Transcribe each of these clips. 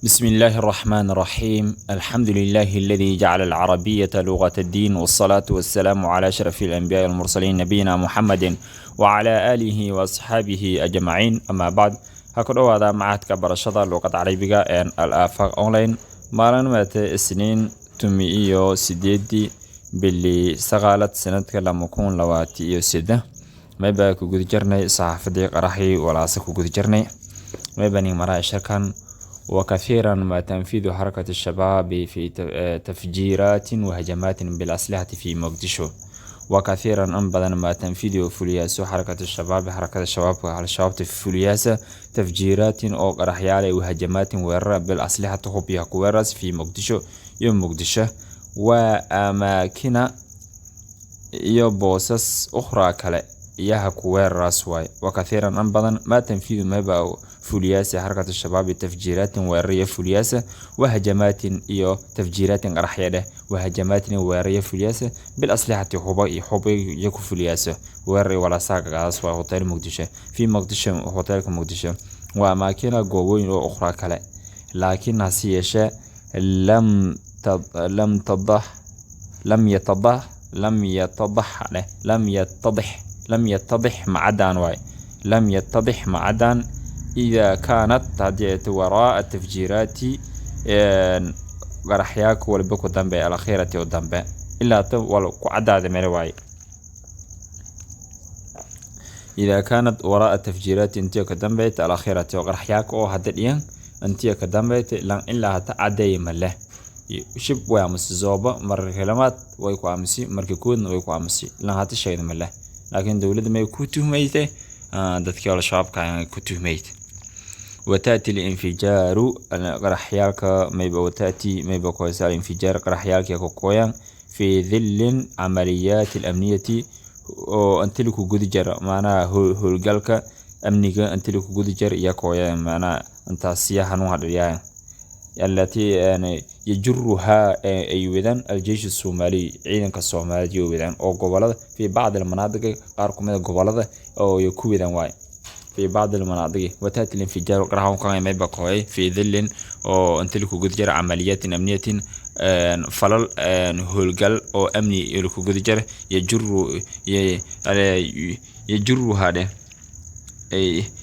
بسم الله الرحمن الرحيم، الحمد لله الذي جعل العربية لغة الدين، والصلاة والسلام على أشرف الأنبياء والمرسلين، نبينا محمد وعلى آله وأصحابه أجمعين، أما بعد. Ha ku dhowaada machadka barashada luuqadda Carabiga ee Al Aafaq Online. Maalin maate Isniin, 18-dii bili 9aad, sanadka 2023, maybaa ku guda jirnay saxaafadii qaraxii walaase ku guda jirnay. Maybani maraa sharkan: وكثيرا ما تنفيذ حركة الشباب في تفجيرات وهجمات بالأسلحة في مقدشو. وكثيرا أن بدن ما تنفيذ فولياس حركة الشباب، حركة الشباب الشباب فولياس، تفجيرات أو قرحيال، وهجمات weerar، بالأسلحة hubya ku weeras، في مقدشو iyo Muqdisho، وأماكن iyo boosas، أخرى kale iyaha ku weeraraas waay. وكثيرا أن badan، ما تنفيذ mayba fuliyaasi، حركة الشباب تفجيرات weeraraya fuliyaasa، وهجمات iyo تفجيرات qaraxya dheh، وهجمات weeraraya fuliyaasa، بالأسلحة huba iyo huba iyo ku fuliyaasa weerar walaasaga gaas waa hotel Muqdisho، في Muqdisho, hotelka Muqdisho، وأماكن goobooyin oo أخرى kale. لكن hase yeeshee، لم تضح لم يتضح لم يتضح leh لم يتضح لم يتضح macadaan waay، لم يتضح macadaan، إذا كانت haddii ay tahay، وراء التفجيرات qaraxyaaka walba ku dambe، الأخيرة oo dambe, ilaa ta wal ku cadaada meel waaye. إذا كانت وراء التفجيرات intii ka dambeeyta، الأخيرة oo qaraxyaaka oo hadda dhiyan intii ka dambeeyta, lan ilaa hata cadeey ma leh. Shib way aamusi zooba, marka labaad way ku aamusi, marka koodna way ku aamusi, lan hata sheegda ma leh. Laakiin dowladda may ku tuhmaytay dadkii Al-Shabaabka ayaan ku tuhmaytay. وتأتي الانفجار qaraxyaalka mayba، وتأتي mayba koysa، الانفجار qaraxyaalka ku koyan، في ظل عمليات الأمنية oo inta lagu guda jiro macnaha howlgalka amniga inta lagu guda jiro iyo koyaan macnaha intaasiya hanuun hadhiyaan، التي يعني يجرها ay wadaan، الجيش الصومالي ciidanka Soomaaliyeed ay wadaan oo gobolada، في بعض المناطق qaar kumid ah gobolada oo ay ku wadaan waay. في بعض المناطق. وتأتي الانفجار qaraxa kan mayba koy في ظل oo inta lagu guda jiro، عمليات أمنية falal howlgal oo amni lagu guda jiro، يجر يجرها dheh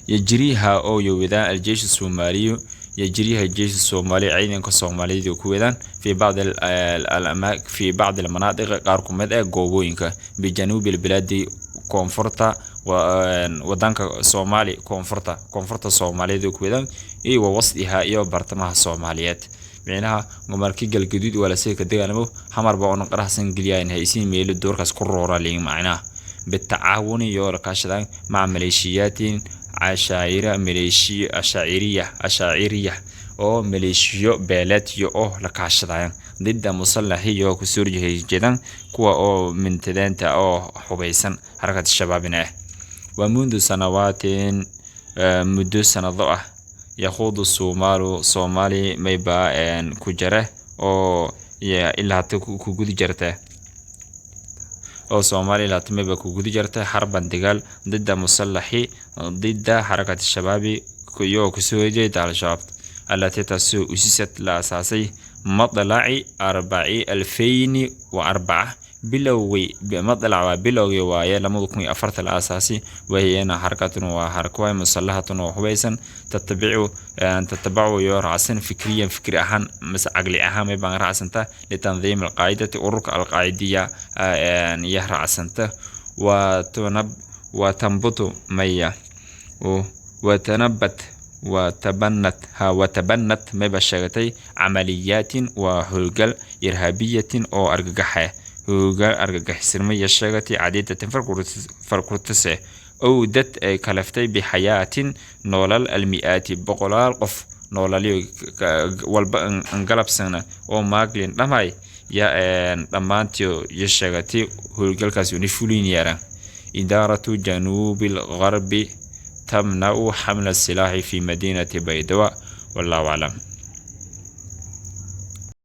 يجريها oo wadaan، الجيش الصومالي، يجريها الجيش الصومالي ciidanka Soomaaliyeed ku wadaan، في بعض الأماكن، في بعض المناطق qaar kumid ah goobooyinka، بجنوب البلاد koonfurta wadanka Soomaali, koonfurta Soomaaliyeed ku wadaan, iyo ووسطها iyo bartamaha Soomaaliyeed. Micnaha markii Galgaduud wala sii ka dagaalamo xamar baa una qaraxsan geliyaan haysiin meelo doorkaas ku roora liin macnaha، بالتعاون iyo la kaashadaan، مع ميليشيات عشائر ميليشيا عشائرية عشائرية oo maleeshiyo beeleed iyo oo la kaashadayaan، ضد مسلحي iyo ku soo horjeedaan kuwa oo mintideenta oo hubeysan حركة الشباب ah. ومنذ سنوات muddo sanado ah، يخوض الصومال Soomaali mayba ku jira oo ilaa hata ku guda jirta oo Soomaali ilaa hata mayba ku guda jirta، حربا dagaal، ضد مسلحي ضد حركة الشباب iyo kusoo horjeeda Al-Shabaab، التي taasoo، أسست la asaasay، مطلع 2004 bilowgii. مطلع waa bilowgii waaye, 2004-ta la aasaasay. وهي حركة waa xarako waay، مسلحة oo hubeysan، تتبع تتبع iyo raacsan، فكريا fikri ahaan mise caqli ahaan may baan raacsanta، لتنظيم القاعدة ururka Alqaacidiya iyo raacsanta. وتنب وتنبت maya وتنبت وتبنت ها وتبنت mayba sheegatay، عمليات waa howlgal، إرهابية oo argagaxa, howlgal argagixisnimo iyo sheegatay، عديدة farkurtise، أودت ay kalaftay، بحياة noolal، المئات boqolaal qof noolaliyo walba angalabsana oo maaglin dhamay ya dhammaantii iyo sheegatay howlgalkaas uni fulin yaraan. إدارة جنوب الغرب تمنع حمل السلاح في مدينة بيدواء. والله أعلم.